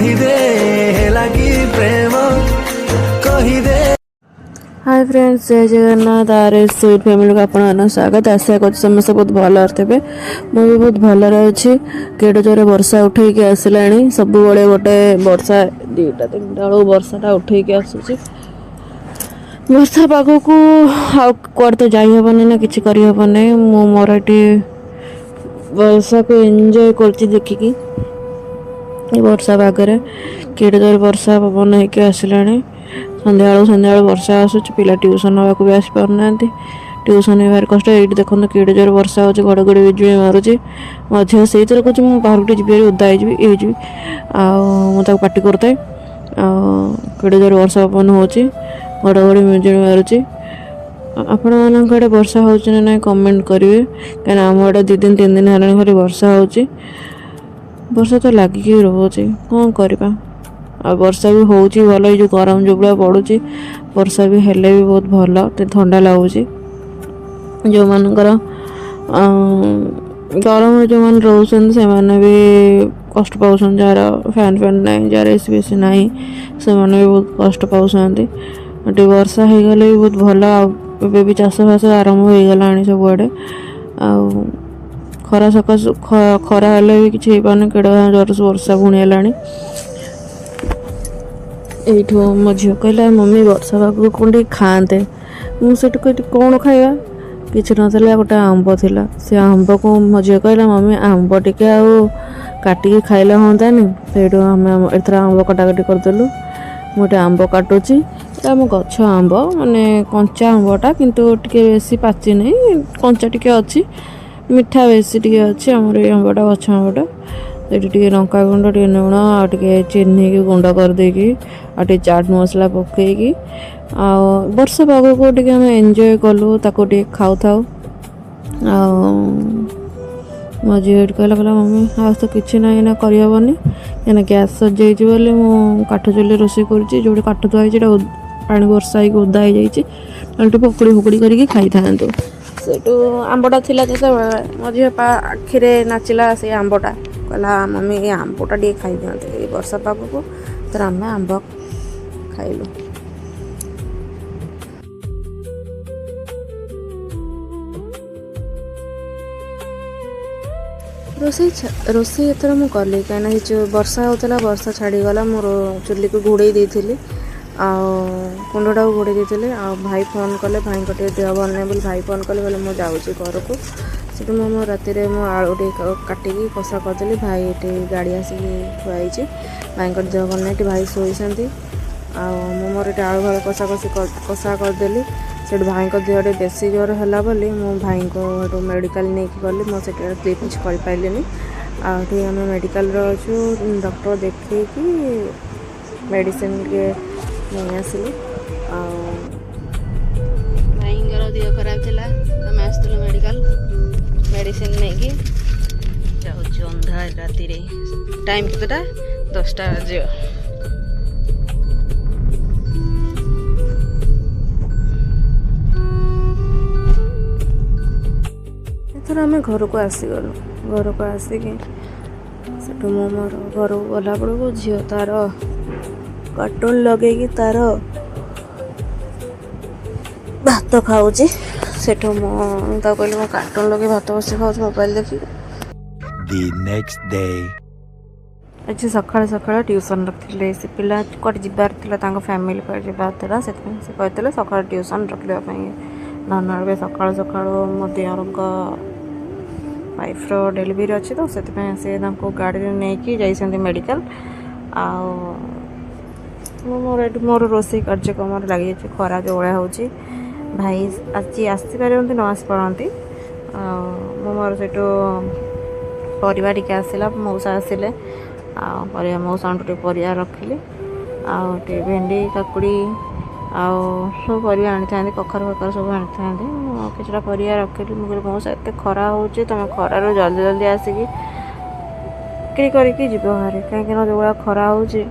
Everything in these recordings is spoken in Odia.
କହିଦେ ହେଲା କି ପ୍ରେମ କହିଦେ। ହାଇ ଫ୍ରେଣ୍ଡସ୍, ଜୟ ଜଗନ୍ନାଥ। ଆର୍ ଏସ୍ ସୁଇଟ୍ ଫ୍ୟାମିଲିକୁ ଆପଣମାନଙ୍କୁ ସ୍ୱାଗତ। ଆଶା କରୁଛି ସମସ୍ତେ ବହୁତ ଭଲରେ ଥିବେ। ମୁଁ ବି ବହୁତ ଭଲରେ ଅଛି। କେଡ଼େ ଜୋରେ ବର୍ଷା ଉଠେଇକି ଆସିଲାଣି। ସବୁବେଳେ ଗୋଟେ ବର୍ଷା 2ଟା 3ଟା ବେଳକୁ ବର୍ଷାଟା ଉଠେଇକି ଆସୁଛି। ବର୍ଷା ପାଗକୁ ଆଉ କୁଆଡ଼େ ତ ଯାଇ ହେବନି ନା କିଛି କରିହେବନି। ମୁଁ ମୋର ଏଠି ବର୍ଷାକୁ ଏନ୍ଜୟ କରୁଛି ଦେଖିକି। ଏ ବର୍ଷା ପାଗରେ କେଡ଼େ ଜୋରେ ବର୍ଷା ପବନ ହେଇକି ଆସିଲାଣି। ସନ୍ଧ୍ୟାବେଳୁ ବର୍ଷା ଆସୁଛି। ପିଲା ଟ୍ୟୁସନ୍ ହେବାକୁ ବି ଆସିପାରୁନାହାନ୍ତି। ଟ୍ୟୁସନ୍ ବି ଭାରି କଷ୍ଟ। ଏଇଠି ଦେଖନ୍ତୁ କେଡ଼େ ଜୋରେ ବର୍ଷା ହେଉଛି, ଘଡ଼ଘଡ଼ି ବିଜୁଳି ମାରୁଛି। ମୋ ଝିଅ ସେଇଥିରେ କହୁଛି ମୁଁ ବାହାରକୁ ଟିକେ ଯିବି ଭାରି, ଓଦା ହେଇଯିବି, ଇଏ ହେଇଯିବି। ଆଉ ମୁଁ ତାକୁ ପାଟି କରୁଥାଏ। ଆଉ କେଡ଼େ ଜୋରେ ବର୍ଷା ପବନ ହେଉଛି, ଘଡ଼ଘଡ଼ି ବିଜୁଳି ମାରୁଛି। ଆପଣମାନଙ୍କ ଆଡ଼େ ବର୍ଷା ହେଉଛି ନା ନାହିଁ କମେଣ୍ଟ କରିବେ, କାହିଁକିନା ଆମ ଆଡ଼େ 2 ଦିନ 3 ଦିନ ହେଲାଣି ଖାଲି ବର୍ଷା ହେଉଛି। ବର୍ଷା ତ ଲାଗିକି ରହୁଛି, କ'ଣ କରିବା। ଆଉ ବର୍ଷା ବି ହେଉଛି ଭଲ। ଏଇ ଯେଉଁ ଗରମ ଯେଉଁ ଭଳିଆ ପଡ଼ୁଛି, ବର୍ଷା ବି ହେଲେ ବି ବହୁତ ଭଲ, ଟିକେ ଥଣ୍ଡା ଲାଗୁଛି। ଯେଉଁମାନଙ୍କର ଗରମରେ ଯେଉଁମାନେ ରହୁଛନ୍ତି ସେମାନେ ବି କଷ୍ଟ ପାଉଛନ୍ତି। ଯାହାର ଫ୍ୟାନ୍ ଫ୍ୟାନ୍ ନାହିଁ, ଯାହାର ଏସି ଫେସି ନାହିଁ, ସେମାନେ ବି ବହୁତ କଷ୍ଟ ପାଉଛନ୍ତି। ଟିକେ ବର୍ଷା ହେଇଗଲେ ବି ବହୁତ ଭଲ। ଆଉ ଏବେ ବି ଚାଷବାସ ଆରମ୍ଭ ହେଇଗଲାଣି ସବୁଆଡ଼େ। ଆଉ ଖରା ସକାଶୁ ଖରା ହେଲେ ବି କିଛି ହେଇପାରୁନି। କେଡ଼େ ଜୋର ବର୍ଷା ପୁଣି ହେଲାଣି। ଏଇଠୁ ମୋ ଝିଅ କହିଲା, ମମି ବର୍ଷା ପାଗକୁ କ'ଣ ଟିକେ ଖାଆନ୍ତେ। ମୁଁ ସେଠୁ କହିଲି କ'ଣ ଖାଇବା? କିଛି ନଥିଲା, ଗୋଟେ ଆମ୍ବ ଥିଲା। ସେ ଆମ୍ବକୁ ମୋ ଝିଅ କହିଲା, ମମି ଆମ୍ବ ଟିକେ ଆଉ କାଟିକି ଖାଇଲେ ହୁଅନ୍ତାନି। ସେଇଠୁ ଆମେ ଏଥର ଆମ୍ବ କଟାକଟି କରିଦେଲୁ। ମୁଁ ଗୋଟେ ଆମ୍ବ କାଟୁଛି। ଏଇଟା ଆମ ଗଛ ଆମ୍ବ, ମାନେ କଞ୍ଚା ଆମ୍ବଟା, କିନ୍ତୁ ଟିକେ ବେଶୀ ପାଚିନି, କଞ୍ଚା ଟିକେ ଅଛି, ମିଠା ବେଶୀ ଟିକେ ଅଛି ଆମର ଏଇ ଆମ୍ବଟା, ଗଛ ଆମ୍ବଟା। ସେଇଠି ଟିକେ ଲଙ୍କା ଗୁଣ୍ଡ, ଟିକେ ଲୁଣ ଆଉ ଟିକେ ଚିନିକି ଗୁଣ୍ଡ କରିଦେଇକି ଆଉ ଟିକେ ଚାଟ୍ ମସଲା ପକେଇକି ଆଉ ବର୍ଷା ପାଗକୁ ଟିକେ ଆମେ ଏନ୍ଜୟ କଲୁ, ତାକୁ ଟିକେ ଖାଉଥାଉ। ଆଉ ମୋ ଝିଅ ଏଠି କହିଲା ମମି ଆଉ ତ କିଛି ନାହିଁ ନା, କରିହେବନି, କାହିଁକିନା ଗ୍ୟାସ୍ ସରିଯାଇଛି ବୋଲି ମୁଁ କାଠ ଚୁଲିରେ ରୋଷେଇ କରୁଛି। ଯେଉଁଠି କାଠ ଥୁଆ ହେଇଛି ଏଇଟା ପାଣି ବର୍ଷା ହେଇକି ଓଦା ହେଇଯାଇଛି, ନହେଲେ ଟିକେ ପକୁଡ଼ି ଫକୁଡ଼ି କରିକି ଖାଇଥାନ୍ତୁ। ସେଇଠୁ ଆମ୍ବଟା ଥିଲା ଯେତେବେଳେ ମୋ ଝିଅ ଆଖିରେ ନାଚିଲା ସେଇ ଆମ୍ବଟା। କହିଲା ମମି ଏଇ ଆମ୍ବଟା ଟିକେ ଖାଇଦିଅନ୍ତେ ଏଇ ବର୍ଷା ପାଗକୁ। ତ ଆମେ ଆମ୍ବ ଖାଇଲୁ। ରୋଷେଇ ଏଥର ମୁଁ କଲି, କାହିଁକିନା ଏ ଯେଉଁ ବର୍ଷା ହେଉଥିଲା, ବର୍ଷା ଛାଡ଼ିଗଲା, ମୁଁ ଚୁଲିକୁ ଘୋଡ଼େଇ ଦେଇଥିଲି ଆଉ କୁଣ୍ଡଟାକୁ ଘୋଡ଼େଇ ଦେଇଥିଲି। ଆଉ ଭାଇ ଫୋନ୍ କଲେ, ଭାଇଙ୍କ ଟିକେ ଦେହ ଭଲ ନାହିଁ ବୋଲି ଭାଇ ଫୋନ୍ କଲେ, କହିଲେ ମୁଁ ଯାଉଛି ଘରକୁ। ସେଠୁ ମୁଁ ମୋ ରାତିରେ ମୁଁ ଆଳୁ ଟିକେ କାଟିକି କଷା କରିଦେଲି। ଭାଇ ଏଠି ଗାଡ଼ି ଆସିକି ଥୁଆ ହେଇଛି, ଭାଇଙ୍କର ଦେହ ଭଲ ନାହିଁ, ଏଠି ଭାଇ ଶୋଇଛନ୍ତି। ଆଉ ମୁଁ ମୋର ଏଠି ଆଳୁ ଫାଳୁ କଷାକଷି କଷା କରିଦେଲି। ସେଠୁ ଭାଇଙ୍କ ଦେହ ଟିକେ ବେଶୀ ଜୋର ହେଲା ବୋଲି ମୁଁ ଭାଇଙ୍କ ସେଠୁ ମେଡ଼ିକାଲ ନେଇକି ଗଲି। ମୁଁ ସେଠି କ୍ଲିପ୍ କିଛି କରିପାରିଲିନି। ଆଉ ଏଠି ଆମେ ମେଡ଼ିକାଲରେ ଅଛୁ, ଡକ୍ଟର ଦେଖେଇକି ମେଡ଼ିସିନ ଟିକେ ନେଇ ଆସିଲି। ଆଉ ଭାଇଙ୍କର ଦେହ ଖରାପ ଥିଲା, ଆମେ ଆସିଥିଲୁ ମେଡ଼ିକାଲ ମେଡ଼ିସିନ ନେଇକି ଯାଉଛୁ। ଅନ୍ଧାର ରାତିରେ, ଟାଇମ୍ କେତେଟା? 10ଟା ବାଜିବ। ଏଥର ଆମେ ଘରକୁ ଆସିଗଲୁ। ଘରକୁ ଆସିକି ସେଠୁ ମୁଁ ମୋର ଘରକୁ ଗଲା ବେଳକୁ ଝିଅ ତାର କାର୍ଟୁନ୍ ଲଗେଇକି ତାର ଭାତ ଖାଉଛି। ସେଠୁ ମୁଁ ତାକୁ କହିଲି ମୁଁ କାର୍ଟୁନ୍ ଲଗେଇ ଭାତ ବସି ଖାଉଛି ମୋବାଇଲ ଦେଖିକି। The next day. ଆଜି ସକାଳୁ ସକାଳୁ ଟ୍ୟୁସନ୍ ରଖିଥିଲେ। ସେ ପିଲା କୁଆଡ଼େ ଯିବାର ଥିଲା, ତାଙ୍କ ଫ୍ୟାମିଲି କୁଆଡ଼େ ଯିବାର ଥିଲା, ସେଥିପାଇଁ ସେ କହିଥିଲେ ସକାଳୁ ଟ୍ୟୁସନ୍ ରଖିଦେବା ପାଇଁ। ନହେଲେ ଏବେ ସକାଳୁ ସକାଳୁ ମୋ ଦିଅରଙ୍କ ୱାଇଫ୍ର ଡେଲିଭରି ଅଛି ତ ସେଥିପାଇଁ ସେ ତାଙ୍କୁ ଗାଡ଼ିରେ ନେଇକି ଯାଇଛନ୍ତି ମେଡ଼ିକାଲ। ଆଉ ମୁଁ ମୋର ଏଠି ମୋର ରୋଷେଇ କାର୍ଯ୍ୟକ୍ରମରେ ଲାଗିଯାଇଛି। ଖରା ଯେଉଁ ଭଳିଆ ହେଉଛି, ଭାଇ ଆଜି ଆସିପାରନ୍ତି ନ ଆସିପାରନ୍ତି। ଆଉ ମୁଁ ମୋର ସେଇଠୁ ପରିବା ଟିକେ ଆସିଲା, ମଉସା ଆସିଲେ, ଆଉ ପରିବା ମଉସାଙ୍କଠୁ ଟିକେ ପରିବା ରଖିଲି। ଆଉ ଟିକେ ଭେଣ୍ଡି, କାକୁଡ଼ି ଆଉ ସବୁ ପରିବା ଆଣିଥାନ୍ତି, କଖାରୁ ଫଖାରୁ ସବୁ ଆଣିଥାନ୍ତି। ମୁଁ କିଛିଟା ପରିବା ରଖିଲି। ମୁଁ କହିଲି ମଉସା ଏତେ ଖରା ହେଉଛି, ତୁମେ ଖରାରୁ ଜଲ୍ଦି ଜଲ୍ଦି ଆସିକି ବିକ୍ରି କରିକି ଯିବ ଭାରି, କାହିଁକିନା ଯେଉଁ ଭଳିଆ ଖରା ହେଉଛି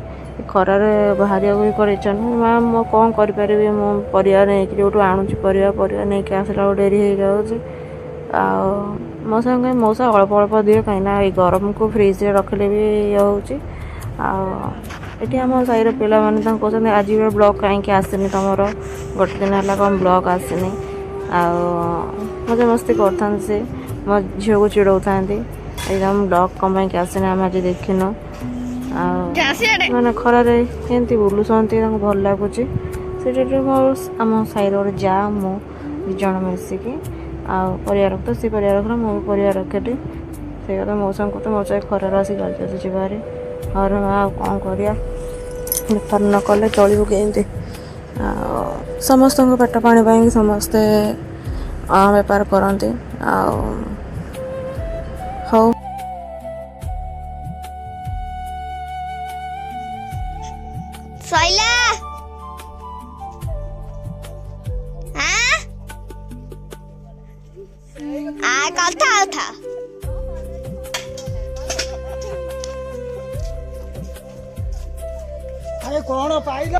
ଖରାରେ ବାହାରିବାକୁ ବି କୁଆଡ଼େ ଇଚ୍ଛା ନୁହେଁ। ମା ମୁଁ କ'ଣ କରିପାରିବି, ମୁଁ ପରିବା ନେଇକି ଯେଉଁଠୁ ଆଣୁଛି ପରିବା ନେଇକି ଆସିଲା ବେଳକୁ ଡେରି ହେଇଯାଉଛି। ଆଉ ମଉସାଙ୍କୁ କହିଲି ମଉସା ଅଳ୍ପ ଅଳ୍ପ ଦିଅ, କାହିଁକିନା ଏଇ ଗରମକୁ ଫ୍ରିଜ୍ରେ ରଖିଲେ ବି ଇଏ ହେଉଛି। ଆଉ ଏଠି ଆମ ସାହିର ପିଲାମାନେ ତାଙ୍କୁ କହୁଛନ୍ତି, ଆଜି ବି ବ୍ଲଗ୍ କାହିଁକି ଆସିନି ତୁମର? ଗୋଟେ ଦିନ ହେଲା କ'ଣ ବ୍ଲଗ୍ ଆସିନି? ଆଉ ମଜାମସ୍ତି କରିଥାନ୍ତି, ସେ ମୋ ଝିଅକୁ ଚିଡ଼ଉଥାନ୍ତି, ଆଜି ତମ ବ୍ଲଗ୍ କ'ଣ ପାଇଁକି ଆସିନି, ଆମେ ଆଜି ଦେଖିନୁ। ଆଉ ମାନେ ଖରାରେ କେମିତି ବୁଲୁଛନ୍ତି, ତାଙ୍କୁ ଭଲ ଲାଗୁଛି ସେଠି। ମୋର ଆମ ସାହିର ଗୋଟେ ଯା, ମୁଁ ଦୁଇ ଜଣ ମିଶିକି ଆଉ ପରିବା ରଖ ତ ସେ ପରିବା ରଖିଲା, ମୁଁ ବି ପରିବା ରଖିଲି। ସେଇ କଥା ମଉସାଙ୍କୁ ତ ମଉସା ଖରାରେ ଆସି ଜଲ୍ଦି ଜଲ୍ଦି ଯିବା ଭାରି ଘରେ। ମା, ଆଉ କ'ଣ କରିବା? ବେପାର ନ କଲେ ଚଳିବୁ କେମିତି? ଆଉ ସମସ୍ତଙ୍କ ପେଟ ପାଣି ପାଇଁ ସମସ୍ତେ ବେପାର କରନ୍ତି। ଆଉ ହଉ। ସଇଲା? ଆଁ ଆ କଥା କଥା। ଆରେ, କ'ଣ ପାଇଲ?